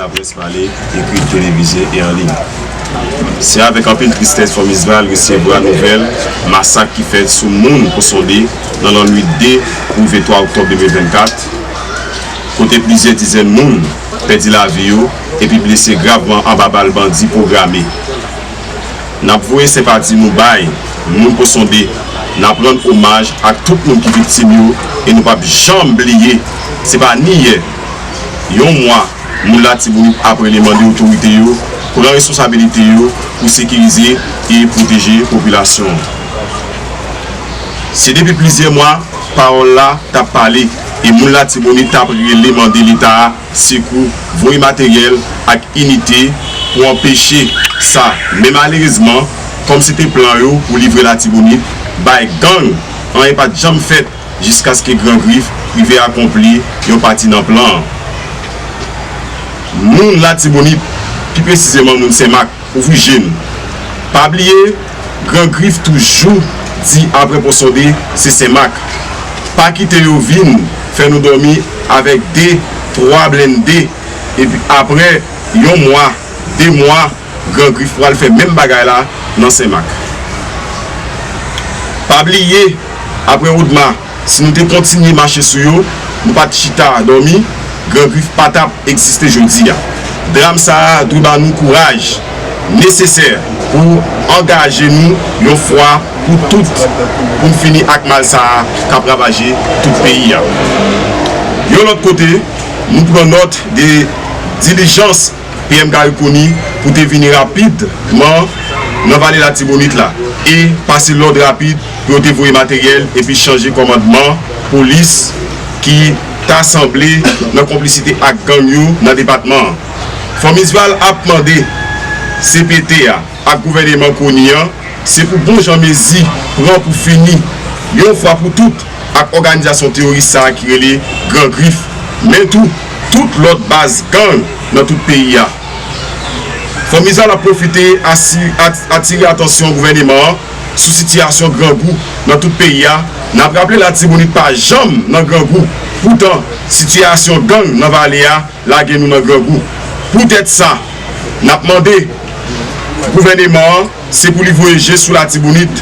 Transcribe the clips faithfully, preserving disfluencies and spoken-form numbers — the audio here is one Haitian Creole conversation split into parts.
Laprès pale, ekri, televize e an liy. Se avèk anpil tristès Fòmisval resevwa nouvèl masak ki fèt sou moun Pon Sonde nan lannwit de pou rive twa oktòb de mil vennkat, kote plizyè dizèn moun pèdi lavi yo epi blese gravman anba bal bandi pwograme. N ap voye senpati nou bay moun Pon Sonde, n ap rann omaj ak tout moun ki viktim yo e nou p ap janm bliye, se pa ni yè, yon mwa, moun Latibonit ap rele mande otorite yo pran responsabilite yo pou sekirize e pwoteje popilasyon an. Se depi plizyè mwa pawòl la t ap pale e moun Latibonit t ap rele mande Leta a sekou, voye materyèl ak inite pou anpeche sa. Men malerezman, kòm se te plan yo pou livre Latibonit bay gang, anyen pa t janm fèt jiskaske Gran Grif rive akonpli yon pati nan plan an. Moun Latibonit, pi presizeman moun Senmak, ouvri je n. Pa bliye, Gran Grif toujou di apre Pon Sonde se Senmak. Pa kite yo vin fè nou dòmi avèk de, twa blende, epi apre yon mwa, de mwa, Gran Grif pral fè menm bagay la nan Senmak. Pa bliye, apre Woodma, si nou te kontinye mache sou yo, nou pa t chita dòmi, Gran Grif pa t ap egziste jodi a. Dram sa a dwe ba nou kouraj nesesè pou angaje nou yon fwa pou tout, pou n fini ak mal sa a k ap ravaje tout peyi a. Yon lòt kote, nou pran nòt de dilijans P M Garry Conille pou te vini rapidman nan Vale Latibonit la e pase lòd rapid pou yo te voye materyèl epi chanje kòmandman polis ki ta sanble nan konplisite ak gang yo nan depatman an. Fòmisval ap mande C P T a ak gouvèneman Conille an se pou bon jan mezi pran pou fini, yon fwa pou tout, ak òganizasyon teworis sa a ki rele Gran Grif, men tou, tout lòt baz gang nan tout peyi a. Fòmisval ap pwofite asi-, at-, atire atansyon gouvèneman an sou sitiyasyon grangou nan tout peyi a. N ap raple Latibonit pa janm nan grangou, poutan sitiyasyon gang nan vale a lage nou nan grangou. Poutèt sa, n ap mande gouvèneman an se pou li voye je sou Latibonit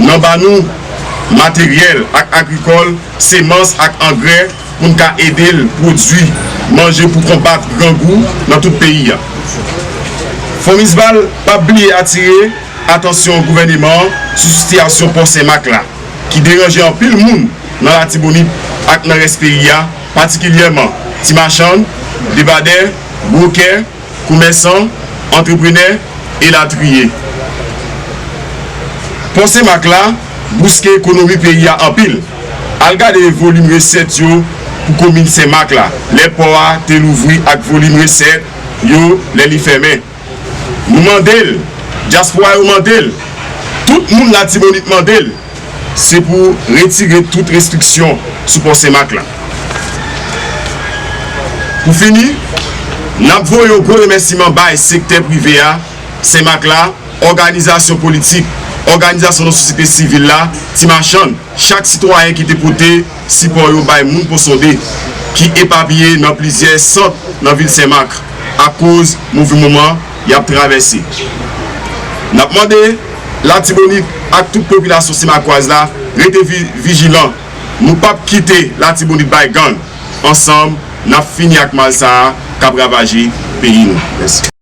nan ba nou materyèl ak agrikòl, semans ak angrè pou n ka ede l pwodui manje pou konbat grangou nan tout peyi a. Fòmisval p ap bliye atire atansyon gouvèneman an sou sitiyasyon Pò Senmak la, ki deranje anpil moun nan Latibonit ak nan rès peyi a, patikilyèman ti machann, debadè, bwokè, komèsan, antreprenè, elatriye. Pò Senmak la bouske ekonomi peyi a anpil. Al gade volim resèt yo pou komin Senmak la, lè pò a te louvri ak volim resèt yo lè li fèmen. Nou mande l, dyaspora yo mande l, tout moun Latibonit mande l, se pou retire tout restriksyon sou Pò Senmak la. Pou fini, n ap voye yon gwo remèsiman bay sektè prive a, Senmak la, òganizasyon politik, òganizasyon nan sosyete sivil la, ti machann, chak sitwayen ki te pote sipò yo bay moun Pon Sonde ki epapiye nan plizyè sant nan vil Senmak akoz move moman y ap travèse. N ap mande Latibonit ak tout popilasyon senmakwaz la rete vi-, vijilan. Nou p ap kite Latibonit bay gang. Ansanm, n ap fini ak mal sa a k ap ravaje peyi nou. Mèsi.